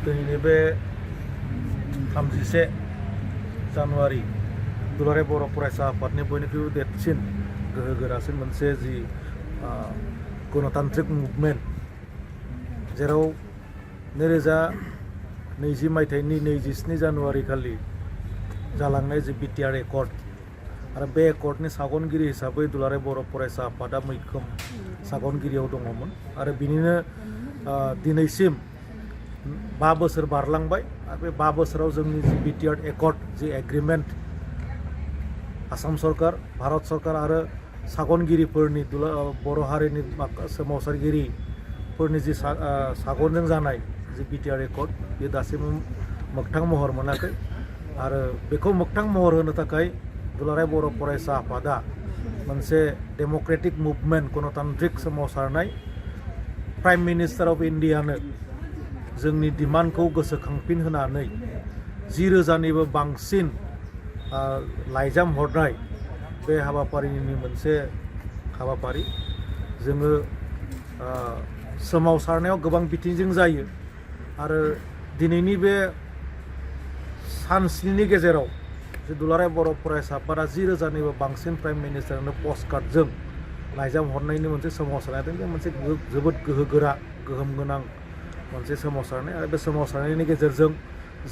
दिनैनि बे 31 जानुवारि दुलाराय बर' फरायसा आफादनि बयनिख्रुइबो देरसिन गोहोगोरासिन मोनसे जि गणतान्त्रिक मुभमेन्ट जेराव 2020 मायथाइनि 27 जानुवारि खालि जालांनाय जि बिटिआर एकर्ड आरो बे एकर्डनि सागनगिरि हिसाबै दुलाराय बर' फरायसा आफादा मैखोम सागनगिरियाव दङमोन आरो बिनिनो दिनैसिम 5 बोसोर बारलांबाय आरो बे 5 बोसोराव जोंनि जि बिटिआर एकर्ड जि एग्रिमेन्ट आसाम सरकार भारत सरकार आरो सागनगिरिफोरनि बर' हारिनि सोमावसारगिरिफोरनि जि सागनजों जानाय जि बिटिआर एकर्ड बे दासिमबो मोगथां महर मोनाखै आरो बेखौ मोगथां महर होनो थाखाय दुलाराय बर' फरायसा आफादा मोनसे डेम'क्रेटिक मुभमेन्ट गणतान्त्रिक सोमावसारनाय प्राइम मिनिस्टार अफ इन्डियानो जोंनि डिमान्डखौ गोसोखांफिन होनानै 10,000निबो बांसिन लाइजाम हरनाय बे हाबाफारिनि मोनसे हाबाफारि जोङो सोमावसारनायाव गोबां बिथिंजों जायो आरो दिनैनि बे सानस्निनि गेजेराव जे दुलाराय बर' फरायसा आफादा 10,000निबो बांसिन प्राइम मिनिस्टारनो पस्टकार्डजों लाइजाम हरनायनि मोनसे सोमावसारनाय बे मोनसे जोबोद गोहोगोरा गोहोम गोनां मोनसे सोमावसारनाय आरो बे सोमावसारनायनि गेजेरजों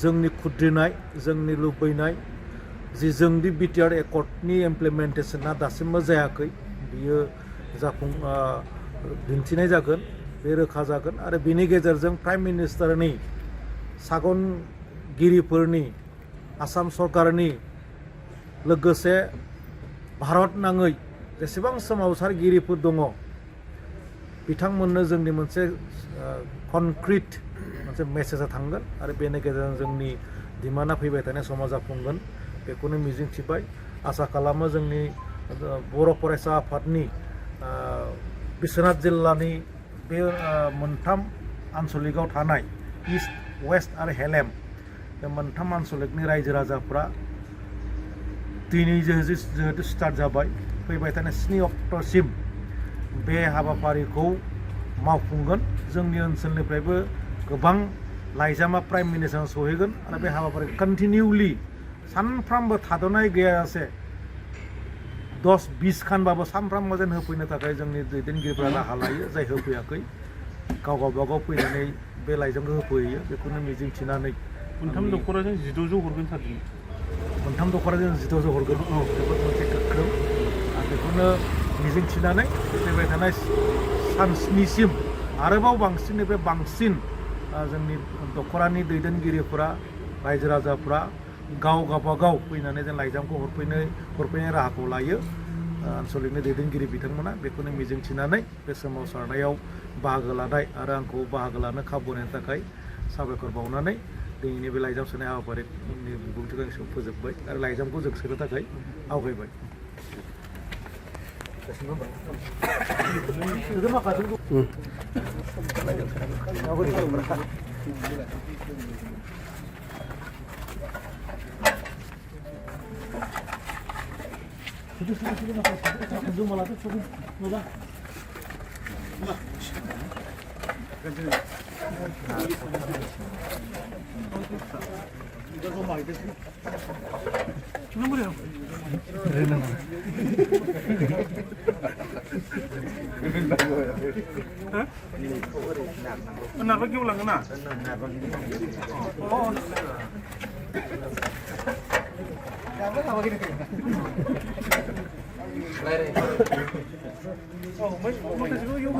जोंनि खुद्रिनाय जोंनि लुबैनाय जि जोंनि बिटिआर एकर्डनि इमप्लिमेन्टेसना दासिमबो जायाखै बियो दिन्थिनाय जागोन बे रोखा जागोन आरो बिनि गेजेरजों प्राइम मिनिस्टारनि सागनगिरिफोरनि आसाम सरकारनि लोगोसे भारत नाङै जेसेबां सोमावसारगिरिफोर दङ बिथांमोननो जोंनि मोनसे कनक्रिट मोनसे मेसेजआ थांगोन आरो बेनि गेजेरजों जोंनि डिमान्डआ फैबाय थानाय समा जाफुंगोन बेखौनो मिजिंथिबाय आसा खालामो जोंनि बर' फरायसा आफादनि बिश्वनाथ जिल्लानि बे मोनथाम आन्सलिकआव थानाय इस्ट वेस्ट आरो हेलेम बे मोनथाम आन्सलिकनि रायजो राजाफ्रा दिनै जिहेतु स्टार्ट जाबाय फैबाय थानाय 7 अक्ट'सिम बे हाबाफारिखौ मावफुंगोन जोंनि ओनसोलनिफ्रायबो गोबां लाइजामा प्राइम मिनिस्टारनाव सहैगोन आरो बे हाबाफारिखौ कन्टिनिउलि सानफ्रामबो थाद'नाय गैयाजासे 10-20 खानबाबो सानफ्रामबो जेन होफैनो थाखाय जोंनि दैदेनगिरिफ्रा राहा लायो जाय होफैयाखै गावबागाव फैनानै बे लाइजामखौ होफैयो बेखौनो मिजिंथिनानै मोनथाम दख'राजों 1,200 हरगोन सारजों मोनथाम दख'राजों 1,200 हरगोन जोबोद मोनसे गोख्रों आरो बेखौनो मिजिंथिनानै फैबाय थानाय सान 7सिम आरोबाव बांसिननिफ्राय बांसिन जोंनि दख'रानि दैदेनगिरिफोरा रायजो राजाफ्रा गावबागाव फैनानै जों लाइजामखौ हरफैनाय राहाखौ लायो आन्सलिकनि दैदेनगिरि बिथांमोना बेखौनो मिजिंथिनानै बे सोमावसारनायाव बाहागो लानाय आरो आंखौ बाहागो लानो खाबु होनायनि थाखाय साबायखर बावनानै दिनैनि बे लाइजाम सोनाय हाबाफारिनि बिबुंथिखौ आं फोजोबबाय आरो लाइजामखौ जों सोनो थाखाय आवगायबाय Kenapa kau ulang kena? Oh. Kenapa gini? Oh, mau kasih dulu yuk.